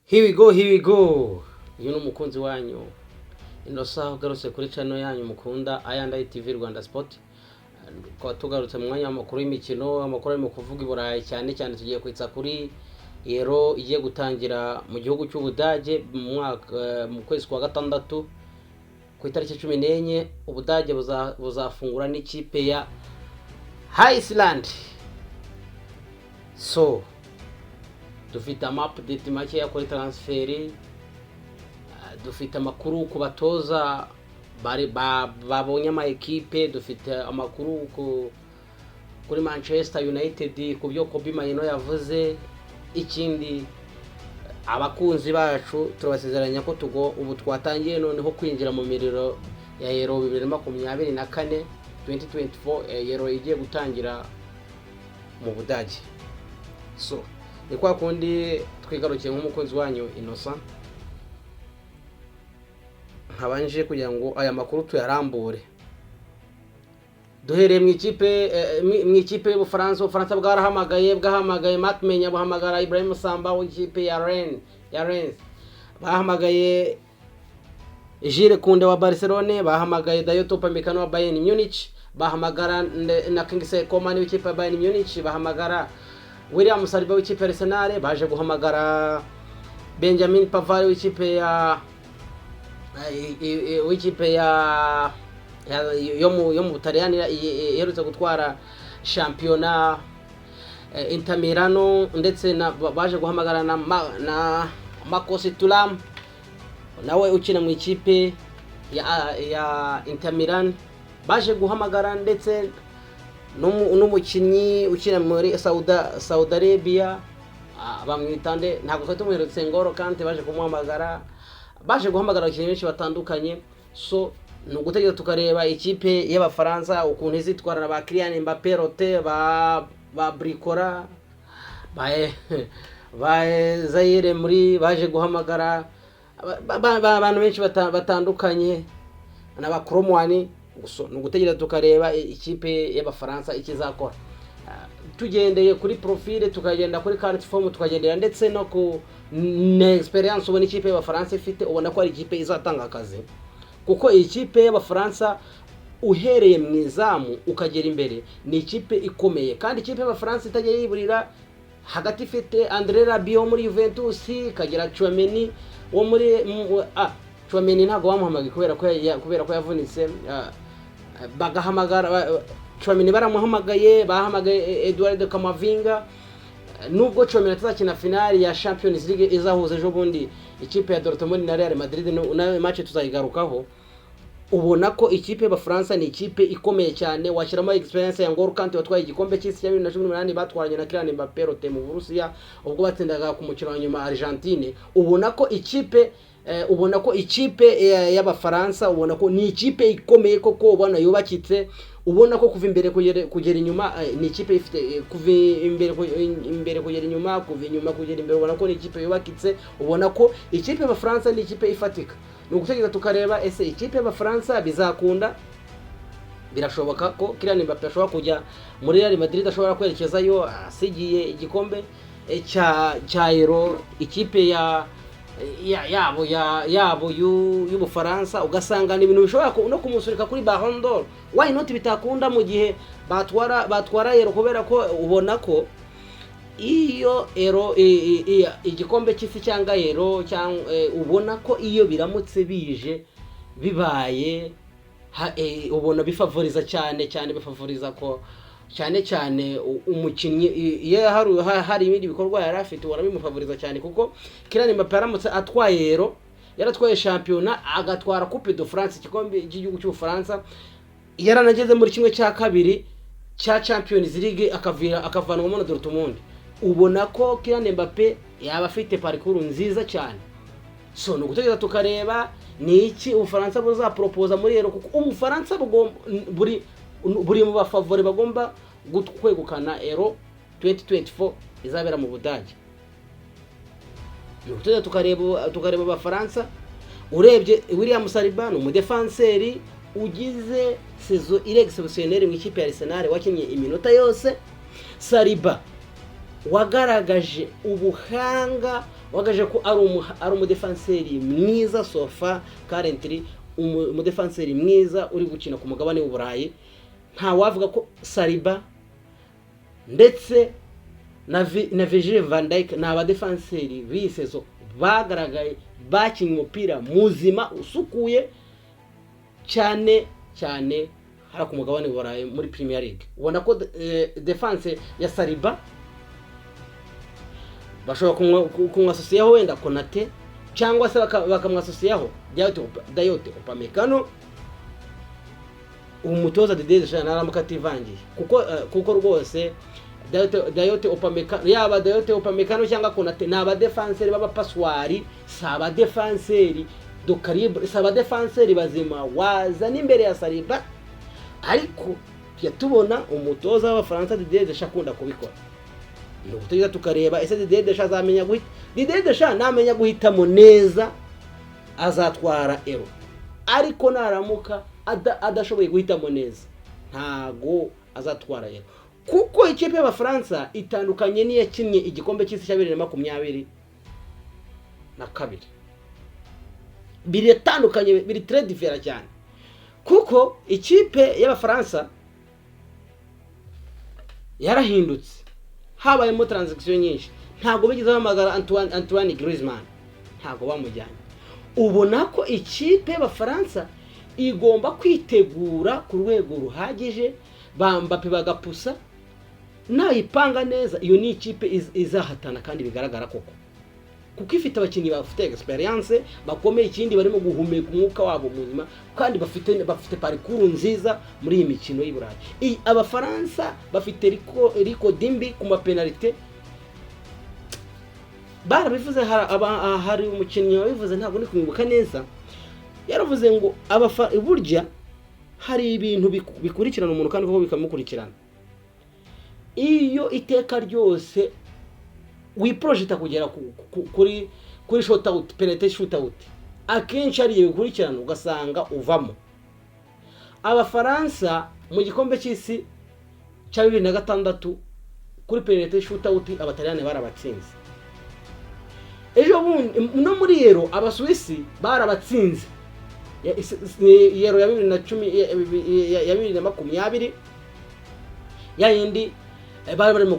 Here we go, here we go. Uyu ni umukunzi wanyu Innocent ugarutse kuri channel yanyu mukunda Ayanda TV Rwanda Sport. Tukaba tugarutse mu mwanya w'amakuru y'imikino, amakuru arimo kuvuga i Burayi cyane cyane. Tugiye kwitsa kuri Euro igiye gutangira mu gihugu cy'Ubudage mu mwaka, mu kwezi kwa gatandatu ku itariki 14. Ubudage buzafungura n'ikipe ya Iceland. So dufite ama update makeya kuri transfer, dufite amakuru ku batoza bari babonye ama ekipe, dufite amakuru kuri Manchester United ku byo Kobbie Mainoo yavuze. Ikindi, abakunzi bacu turabasezeranya ko tugo ubu twatangiye noneho kwinjira mu miriro ya Euro 2024, 2024, Euro igiye gutangira mu Budage. So ni kwa kundi twigarukiye nk'umukunzi wanyu Innocent, nkabanje kugira ngo aya makuru tuyarambure. Duhereye mu ikipe y'Ubufaransa. Ubufaransa bwarahamagaye, bwahamagaye Mike Maignan, buhamagara Ibrahim Samba w'ikipe ya Rennes, ya Rennes, bahamagaye Jules Koundé wa Barcelone, bahamagaye Dayot Upamecano wa Bayern Munich, bahamagara na Kingsley Coman w'ikipe ya Bayern Munich, bahamagara William Saliba w'ikipe ya Arsenal, baje guhamagara Benjamin Pavard w'ikipe ya yo mu Butaliyani iherutse gutwara shampiyona, Inter Milano, ndetse na baje guhamagara na Marcus Thuram nawe ukina mu ikipe ya Inter Milan. Baje guhamagara ndetse n'umukinnyi ukina muri Saudi Arabia, bamwita nde? Ntabwo twari tumuherutse, Ngolo Kante baje kumuhamagara. Baje guhamagara abakinnyi benshi batandukanye. So ni ugutegereza tukareba ikipe y'Abafaransa ukuntu izitwara, ba Kylian Mbappé, Rote, ba Barcola, ba Zaire muri baje guhamagara abantu benshi batandukanye na ba Kolo Muani. Gusa ni ugutegereza tukareba ikipe y'Abafaransa icyo izakora. Tugendeye kuri profile, tukagenda kuri current form, tukagendera ndetse no ku na experience ubona ikipe y'Abafaransa ifite, ubona ko ari ikipe izatanga akazi, kuko iyi kipe y'Abafaransa uhereye mu izamu ukagera imbere ni ikipe ikomeye. Kandi ikipe y'Abafaransa itajya yiburira hagati, ifite Andre Rabiot wo muri Juventus, ikagira Tchouameni wo muri Tchouameni ntabwo bamuhamagaye kubera ko yavunitse. Bagahamagara Tchouameni, baramuhamagaye, bahamagaye Eduardo Camavinga. Nubwo Tchouameni atazakina finali ya Champions League izahuza ejo bundi ikipe ya Dortmund na Real Madrid, nayo match tuzayigarukaho, ubona ko ikipe y'Abafaransa ni ikipe ikomeye cyane. Washyiramo experience ya N'Golo Kante watwaye igikombe cy'isi cya 2018 batwaranye na Kylian Mbappé Rote mu Burusiya ubwo batsindaga ku mukino wa nyuma Argentine. Ubona ko ikipe y'Abafaransa, ubona ko ni ikipe ikomeye koko, ubona yubakitse, ubona ko kuva imbere kugera inyuma, ni ikipe ifite, kuva imbere kugera inyuma, kuva inyuma kugera imbere, ubona ko ni ikipe yubakitse. Ubona ko ikipe y'Abafaransa ni ikipe ifatika. Ni ugutegereza tukareba ese ikipe y'Abafaransa bizakunda. Birashoboka ko Kylian Mbappé ashobora kujya muri Real Madrid, ashobora kwerekezayo asigiye igikombe cya Euro ikipe ya yabo ya yabo y'Ubufaransa, ugasanga ni ibintu bishobora no kumusurika kuri Ballon d'Or. Why not? Bitakunda mu gihe batwara Euro, kubera ko ubona ko iyo Euro, igikombe cy'isi cyangwa Euro cyangwa, ubona ko iyo biramutse bije bibaye, ubona bifavoriza cyane cyane, bifavoriza ko cyane cyane umukinnyi iyo hari ibindi bikorwa yari afite, ubona bimufavoriza cyane, kuko Kylian Mbappé aramutse atwaye Euro, yaratwaye shampiyona, agatwara Coupe de France, igikombe cy'igihugu cy'Ubufaransa, yaranageze muri kimwe cya kabiri cya Champions League akavanwamo na Dortmund, ubona ko Kylian Mbappé yaba afite parcours nziza cyane. So ni ugutegereza tukareba ni iki Ubufaransa buzaporopoza muri Euro, kuko Ubufaransa buri mu ba favori bagomba kwegukana Euro 2024 izabera mu Budage. Ni ugutegereza tukareba Abafaransa. Urebye William Saliba ni umudefanseri ugize saison iri exceptionnelle mu ikipe ya Arsenal, wakinnye iminota yose. Saliba Wagaragaje ubuhanga, wagaragaje ko ari umudefanseri mwiza so far currently, umudefanseri mwiza uri gukina ku mugabane w'Uburayi. Nta wavuga ko Saliba ndetse na Virgil van Dijk ni abadefanseri b'iyi saison bagaragaye, bakinnye umupira muzima usukuye cyane cyane hariya ku mugabane w'Uburayi muri Premier League. Ubona ko defense ya Saliba bashobora kumwasosiyaho wenda Konate, cyangwa se bakamwasosiyaho Dayot Upamecano. Umutoza Didier Deschamps naramuka ativangiye, kuko rwose Dayot Upamecano, yaba Dayot Upamecano cyangwa Konate, ni abadefanseri b'abapaswari, si abadefanseri de calibre, si abadefanseri bazima wazana imbere ya Saliba. Ariko tujya tubona umutoza w'Abafaransa Didier Deschamps akunda kubikora. Ni ugutegereza tukareba ese Didier Deschamps azamenya guhita. Didier Deschamps namenya guhitamo neza azatwara Euro, ariko naramuka adashoboye guhitamo neza ntago azatwara Euro, kuko ikipe y'Abafaransa itandukanye n'iyakinnye igikombe cy'isi cya 2022. Biratandukanye, biri très différent cyane, kuko ikipe y'Abafaransa yarahindutse, habayemo transaction nyinshi. Ntabwo bigeze bahamagara Antoine Griezmann, ntabwo bamujyanye. Ubona ko ikipe y'Abafaransa igomba kwitegura ku rwego ruhagije, ba Mbappe bagapusa, nayipanga neza iyo ni ikipe izahatana kandi bigaragara koko, kuko ifite abakinnyi bafite experience bakomeye, ikindi barimo guhumeka umwuka wabo muzima, kandi bafite parcours nziza muri iyi mikino y'i Burayi. Abafaransa bafite record mbi ku mapenalite, barabivuze. Hari umukinnyi wabivuze, ntabwo ndi kumwibuka neza, yaravuze ngo burya hari ibintu bikurikirana umuntu kandi koko bikamukurikirana. Iyo iteka ryose wiporojeta kugera kuri shootout, penalty shootout, akenshi hari igihe bikurikirana ugasanga uvamo. Abafaransa mu gikombe cy'isi cya 2006 kuri penalty shootout Abataliyani barabatsinze. Ejo bundi no muri Euro Abasuwisi barabatsinze. Euro ya 2010, ya 2020, ya yindi bari barimo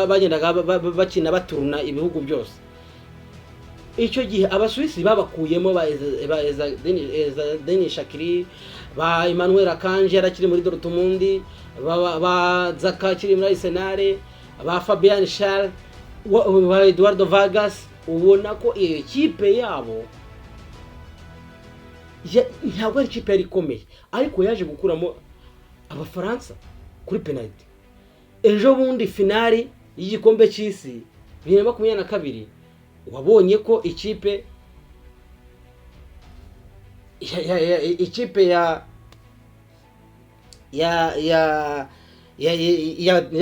bagendaga bakina baturuna ibihugu byose. Icyo gihe Abasuwisi babakuyemo ba Xherdan Shaqiri, ba Emmanuel Akanji yarakiri muri Dortmund, ba Xhaka akiri muri Arsenal, ba Fabian Schär, ba Eduardo Vargas. Ubona ko iyo kipe yabo ntabwo ari ikipe yari ikomeye, ariko yaje gukuramo Abafaransa kuri penaliti. Ejo bundi finali y'igikombe cy'isi 2022, wabonye ko ikipe ya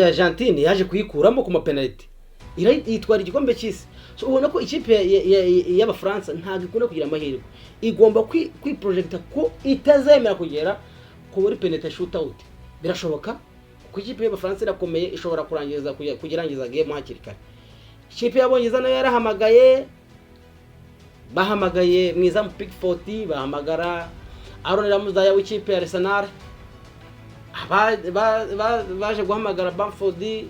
Argentine yaje kuyikuramo ku mapenaliti, yitwara igikombe cy'isi. So ubona ko ikipe y'Abafaransa ntabwo ikunda kugira amahirwe, igomba kwiprojecta ko itazemera kugera kuri penalty shootout. Birashoboka kuko ikipe y'Abafaransa irakomeye, ishobora kurangiza kugirangiza game hakiri kare. Ikipe y'Abongereza nayo yarahamagaye, bahamagaye mwiza mu Pickford, bahamagara Aaron Ramsdale w'ikipe ya Arsenal, baje guhamagara Bamford.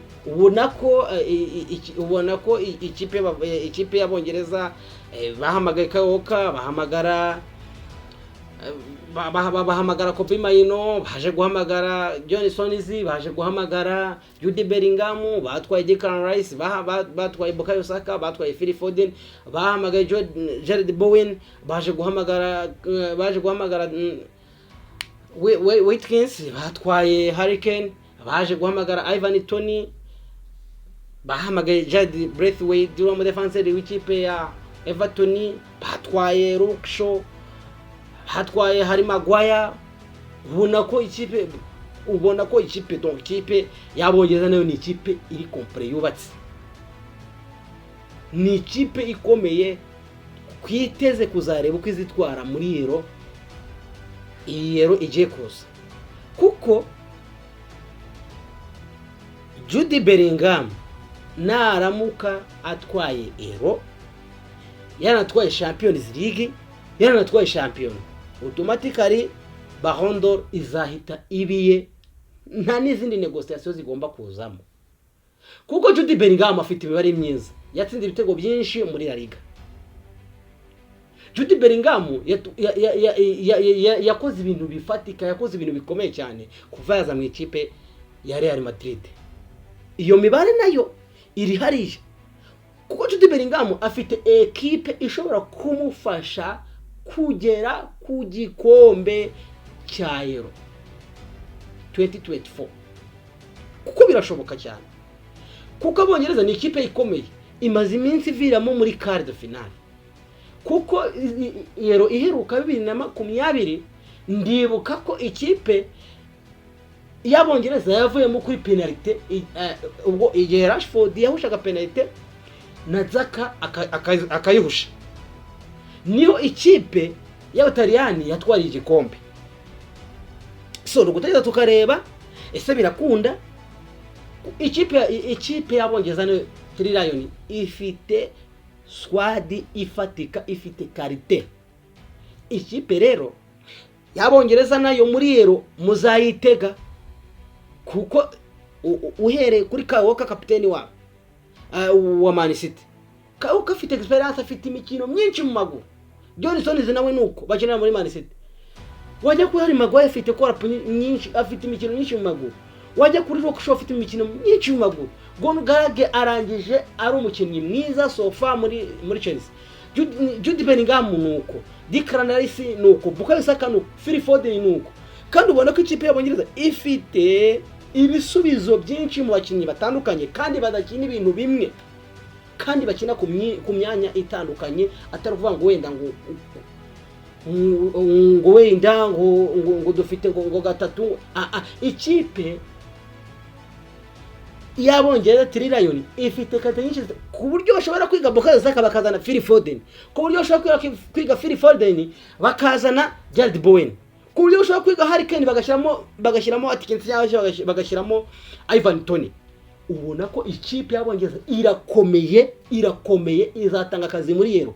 Ubona ko ikipe y'Abongereza bahamagaye Kyle Walker, bahamagara Kobbie Mainoo, baje guhamagara John Stones, baje guhamagara Jude Bellingham, batwaye Declan Rice, batwaye Bukayo Saka, batwaye Phil Foden, bahamagaye Jared Bowen, baje guhamagara Watkins, batwaye Harry Kane, baje guhamagara Ivan Toney, bahamagaye Jarrad Branthwaite uriya mudefanseri w'ikipe ya Everton, batwaye Luke Shaw, batwaye Harry Maguire. Ubona ko ikipe, donc ikipe y'Abongereza nayo ni ikipe iri complète, yubatse, ni ikipe ikomeye twiteze kuzareba uko izitwara muri Euro, iyi Euro igiye kuza, kuko Jude Bellingham Naramuka atwaye Euro, yaranatwaye Champions League, yaranatwaye shampiyona, automatically Ballon d'Or izahita ibiye, nta n'izindi négociations zigomba kuzamo, kuko Jude Bellingham afite imibare myiza, yatsinze ibitego byinshi muri La Liga. Jude Bellingham yakoze ibintu bifatika, yakoze ibintu bikomeye cyane kuva yaza mu ikipe ya Real Madrid. Iyo mibare nayo iri hariya, kuko Jude Bellingham afite ekipe ishobora kumufasha kugera ku gikombe cya Euro 2024, kuko birashoboka cyane, kuko Abongereza ni ikipe ikomeye, imaze iminsi iviramo muri quart de finale. Kuko Euro iheruka 2020, ndibuka ko ikipe y'Abongereza yavuyemo kuri penalite, ubwo igihe Rashford yahushaga penalite na Saka akayihusha, niyo ikipe y'Abataliyani yatwariye igikombe. So ni ugutegereza tukareba ese birakunda. Ikipe y'Abongereza niyo Three Lion, ifite squad ifatika, ifite qualité. Ikipe rero y'Abongereza nayo muri Euro muzayitega, kuko uhereye kuri Kyle Walker, kapiteni wabo wa Man City. Kyle Walker afite experience, afite imikino myinshi mu maguru. John Stones nawe nuko bakinira muri Man City. Wajya kuri Harry Maguire, afite call-up nyinshi, afite imikino myinshi mu maguru. Wajya kuri Luke Shaw, afite imikino myinshi mu maguru. Conor Gallagher arangije ari umukinnyi mwiza so far muri Chelsea. Jude Bellingham nuko, Declan Rice nuko, Bukayo Saka nuko, Phil Foden nuko. Kandi ubona ko ikipe y'Abongereza ifite ibisubizo byinshi mu bakinnyi batandukanye, kandi badakina ibintu bimwe, kandi bakina ku myanya itandukanye, atari ukuvuga ngo wenda ngo wenda ngo dufite ngo gatatu. Ikipe y'Abongereza Three Lion ifite qualité nyinshi, ku buryo bashobora kwiga Bukayo Saka bakazana Phil Foden, ku buryo bashobora kwiga Phil Foden bakazana Jarrod Bowen, ku buryo bashobora kwiga Harry Kane bagashyiramo Watkins cyangwa se bagashyiramo Ivan Toney. Ubona ko ikipe y'Abongereza irakomeye, irakomeye, izatanga akazi muri Euro,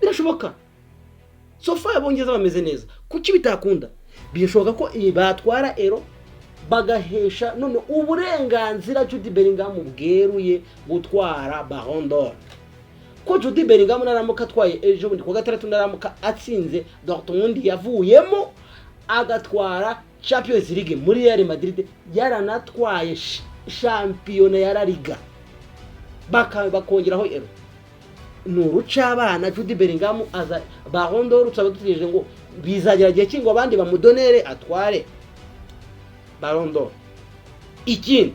birashoboka. So far Abongereza bameze neza, kuki bitakunda? Birashoboka ko iyi batwara Euro, bagahesha none uburenganzira Jude Bellingham bweruye gutwara Ballon d'Or, ko Jude Bellingham naramuka atwaye ejo bundi kuwa gatandatu, naramuka atsinze Dortmund yavuyemo, agatwara Champions League muri Real Madrid, yaranatwaye shampiyona ya La Liga, bakongeraho Euro, ni urucabana. Jude Bellingham aza Ballon d'Or. Tuzaba dutegereje ngo bizagera igihe ki ngo abandi bamudonere atware Ballon d'Or. Ikindi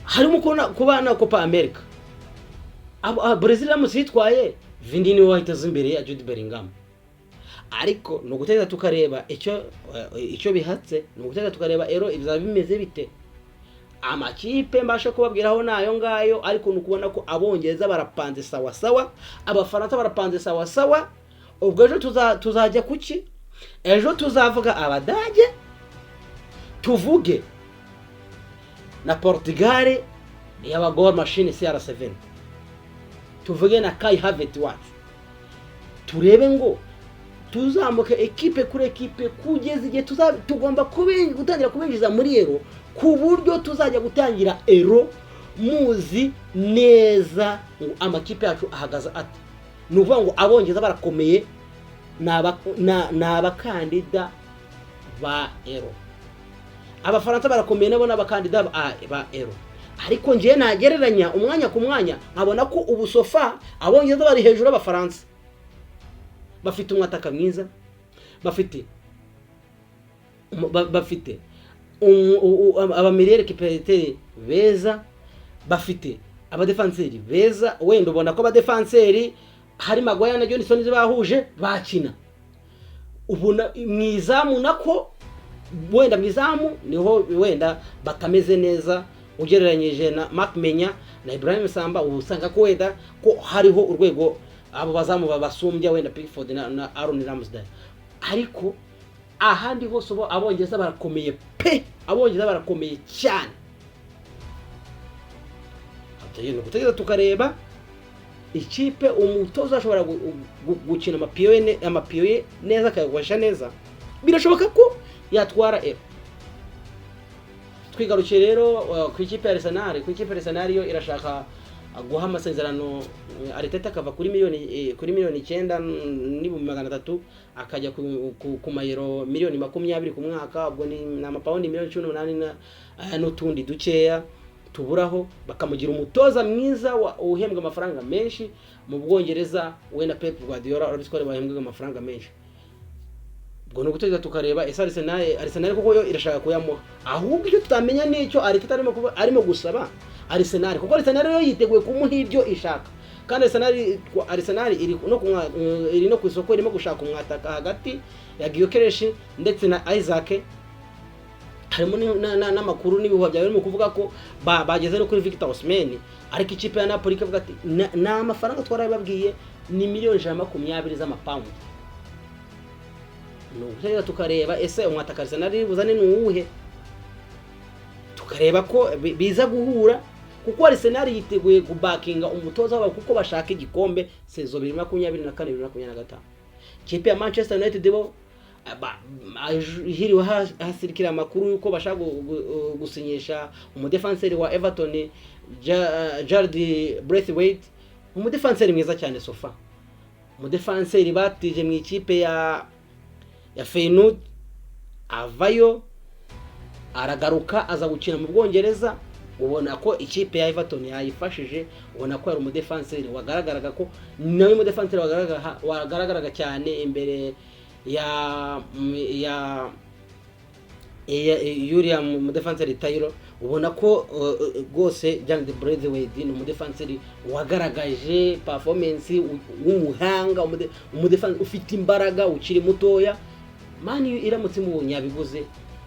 harimo kuba na Copa America. Brazil iramutse yitwaye, Vini niwe wahita aza imbere ya Jude Bellingham. Ariko ni ugutegereza tukareba icyo bihatse, ni ugutegereza tukareba Euro bizaba bimeze bite. Amakipe mbasha kubabwiraho nayo ngayo, ariko ni ukubona ko Abongereza barapanze sawa sawa, Abafaransa barapanze sawa sawa. Ubwo ejo tuzajya kuki? Ejo tuzavuga Abadage, tuvuge na Portugal y'aba goal machine CR7, tuvuge na Kai Havertz wacu, turebe ngo tuzamuke ekipe kuri ekipe kugeza igihe tugomba gutangira kubinjiza muri Euro, ku buryo tuzajya gutangira Euro muzi neza ngo amakipe yacu ahagaze ate. Ni ukuvuga ngo Abongereza barakomeye, ni abakandida ba Euro. Abafaransa barakomeye, nabo ni abakandida ba Euro. Ariko ngewe nagereranya umwanya ku mwanya, nkabona ko ubu so far Abongereza bari hejuru y'Abafaransa. Bafite umwataka mwiza, bafite aba milieu récupérateur beza, bafite abadefanseri beza. Wenda ubona ko abadefanseri hari Maguire na Johnson bahuje bakina. Ubona mu izamu nako, wenda mu izamu niho wenda batameze neza ugereranyije na Mike Maignan na Ibrahim Samba. Ubu usanga ko wenda ko hariho urwego abo bazamu babasumbya, wenda Pickford na Aaron Ramsdale. Ariko ahandi hose ubo Abongereza barakomeye pe, Abongereza barakomeye cyane. Ni ugutegereza tukareba ikipe umutoza ashobora gukina amapiyo ye neza, akayakoresha neza, birashoboka ko yatwara Euro. Twigarukiye rero ku ikipe ya Arsenal. Ku ikipe ya Arsenal yo irashaka guha amasezerano Arteta, akava kuri miliyoni 9 n'ibihumbi 300, akajya ku mayero miliyoni 20 ku mwaka. Ubwo ni amapawundi miliyoni 18 n'utundi dukeya tuburaho, bakamugira umutoza mwiza uhembwa amafaranga menshi mu Bwongereza. We na Pep Guardiola urabizi ko bahembwaga amafaranga menshi. Ubwo ni ugutegereza tukareba ese Arsenal koko yo irashaka kuyamuha. Ahubwo icyo tutamenya nicyo Arteta arimo gusaba Arsenal, kuko Arsenal yo yiteguye kumuha ibyo ishaka. Kandi Arsenal iri no ku isoko, irimo gushaka umwataka hagati ya Gyökeres ndetse na Isaac. Harimo n'amakuru n'ibihuha byawe birimo kuvuga ko bageze no kuri Victor Osimhen, ariko ikipe ya Napoli ikavuga ati ni amafaranga twarabibabwiye, ni miliyoni 120 z'amapawundi. Ni ugutegereza tukareba ese umwataka Arsenal iri buzane ni uwuhe, tukareba ko biza guhura, kuko Arsenal yiteguye kubakinga umutoza wabo kuko bashaka igikombe saison 2024, 2025. Ikipe ya Manchester United bo hiriwe hasirikira amakuru yuko bashaka gusinyisha umudefanseri wa Everton, Jarrad Branthwaite, umudefanseri mwiza cyane. So far umudefanseri batije mu ikipe ya Feyenoord, avayo aragaruka aza gukina mu Bwongereza. Ubona ko ikipe ya Everton yayifashije, ubona ko yari umudefanseri wagaragaraga ko nawe umudefanseri wagaragaraga cyane imbere ya yuriya mudefanseri Taylor. Ubona ko rwose Jarrad Branthwaite ni umudefanseri wagaragaje performance w'umuhanga, umudefanseri ufite imbaraga, ukiri mutoya. Man U iramutse imubonye yabiguze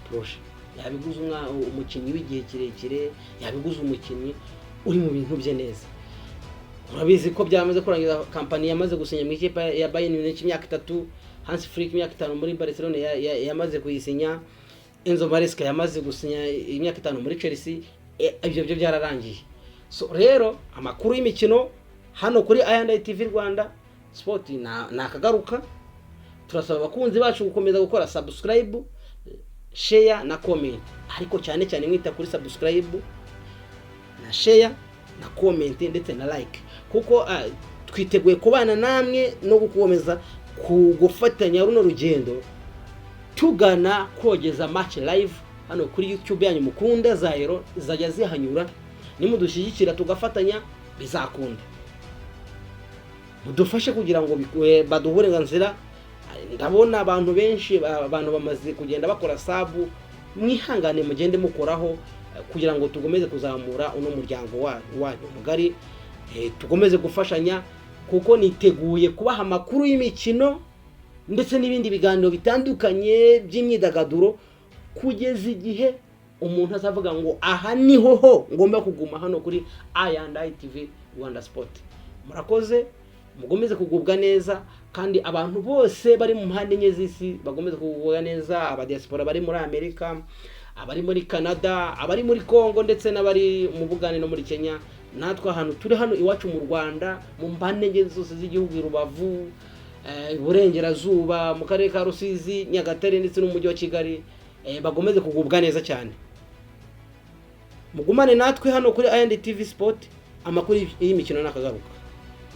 projet, yabiguze umukinnyi w'igihe kirekire, yabiguze umukinnyi uri mu bintu bye neza. Urabizi ko byamaze kurangiza, Kompany yamaze gusinya mu ikipe ya Bayern Munich imyaka 3, Hans Flick imyaka 5 muri Barcelona yamaze kuyisinya, Enzo Maresca yamaze gusinya imyaka 5 muri Chelsea. Ibyo byo byararangiye. So rero amakuru y'imikino hano kuri I&I TV Rwanda Sport nakagaruka. Turasaba abakunzi bacu gukomeza gukora subscribe, share na comment, ariko cyane cyane mwita kuri subscribe na share na comment ndetse na like, kuko twiteguye kubana namwe no gukomeza gufatanya runo rugendo tugana kogeza match live hano kuri YouTube yanyu mukunda. Za Euro zajya zihanyura, nimudushyigikira tugafatanya bizakunda. Mudufashe kugira ngo baduhe uburenganzira. Ndabona abantu benshi, abantu bamaze kugenda bakora sub, mwihangane mugende mukoraho kugira ngo tugomeze kuzamura uno muryango wanyu mugari, tugomeze gufashanya, kuko niteguye kubaha amakuru y'imikino ndetse n'ibindi biganiro bitandukanye by'imyidagaduro, kugeza igihe umuntu azavuga ngo aha niho ho ngomba kuguma, hano kuri I&I TV Rwanda Sport. Murakoze, mukomeze kugubwa neza, kandi abantu bose bari mu mpande enye z'isi bakomeze kugubwa neza: abadiaspora bari muri Amerika, abari muri Canada, abari muri Congo, ndetse n'abari mu Bugande no muri Kenya. Natwe ahantu turi hano iwacu mu Rwanda, mu mpande enye zose z'igihugu, i Rubavu, Iburengerazuba, mu karere ka Rusizi, Nyagatare ndetse n'umujyi wa Kigali, bakomeze kugubwa neza cyane. Mugumane natwe hano kuri I&I TV Sport, amakuru y'imikino nakagaruka.